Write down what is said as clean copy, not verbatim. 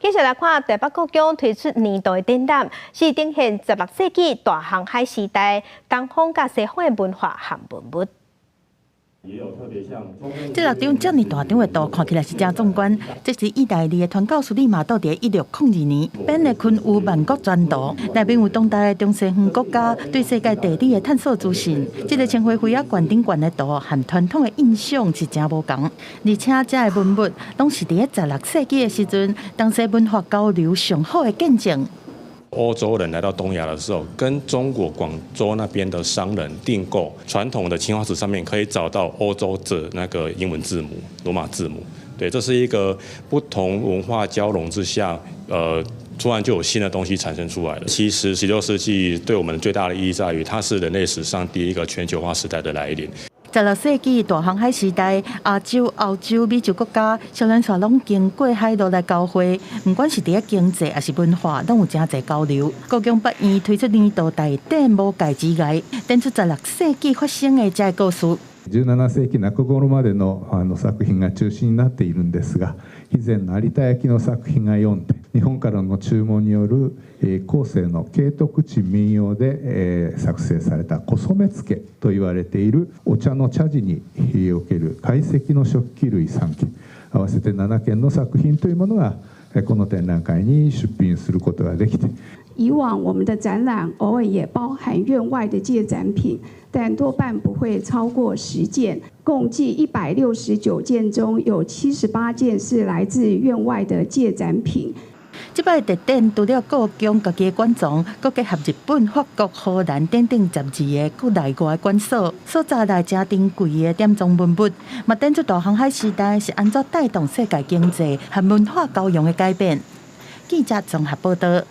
繼續來看臺北故宮推出年度的展覽，是呈現十六世紀大航海時代東方佮西方的文化和文物。這六張遮爾大張的圖看起來是誠壯觀。這是意大利的傳教士利瑪竇佇1602年編的《昆有萬國全圖》，內面有當代的中西方國家對世界地理的探索資訊。這个青花杯仔罐頂懸的圖和傳統的印象是誠無仝，而且這个文物攏是佇咧十六世紀的時陣，東西文化交流上好的見證。歐洲人來到東亞的時候，跟中國廣州那邊的商人訂購傳統的青花瓷上面可以找到歐洲的那個英文字母、羅馬字母。對，這是一個不同文化交融之下，突然就有新的東西產生出來了。其實16世紀對我們最大的意義在於，它是人類史上第一個全球化時代的來臨。十六世紀大航海時代，亞洲、歐洲、美洲國家，小連紲攏經過海路來交匯，毋管是佇咧經濟抑是文化，攏有誠濟交流。故宮博物院推出年度大展無界之外，展出十六世紀發生的這个故事。 17世紀中頃までの作品が中心になっているんですが、肥前の有田焼の作品が4点、日本からの注文による後世の景徳鎮民窯で作成された古染付と言われているお茶の茶事における懐石の食器類3件、合わせて7件の作品というものがこの展覧会に出品することができて。以往我們的展覽偶爾也包含院外的借展品，但多半不會超過10件。共計169件中有78件是來自院外的借展品。這擺特展除了故宮家己的館藏，閣結合日本、法國、荷蘭等等12个國內外館所所集來誠珍貴的典藏文物，嘛展出大航海時代是按怎帶動世界經濟和文化交融的改變。記者綜合報道。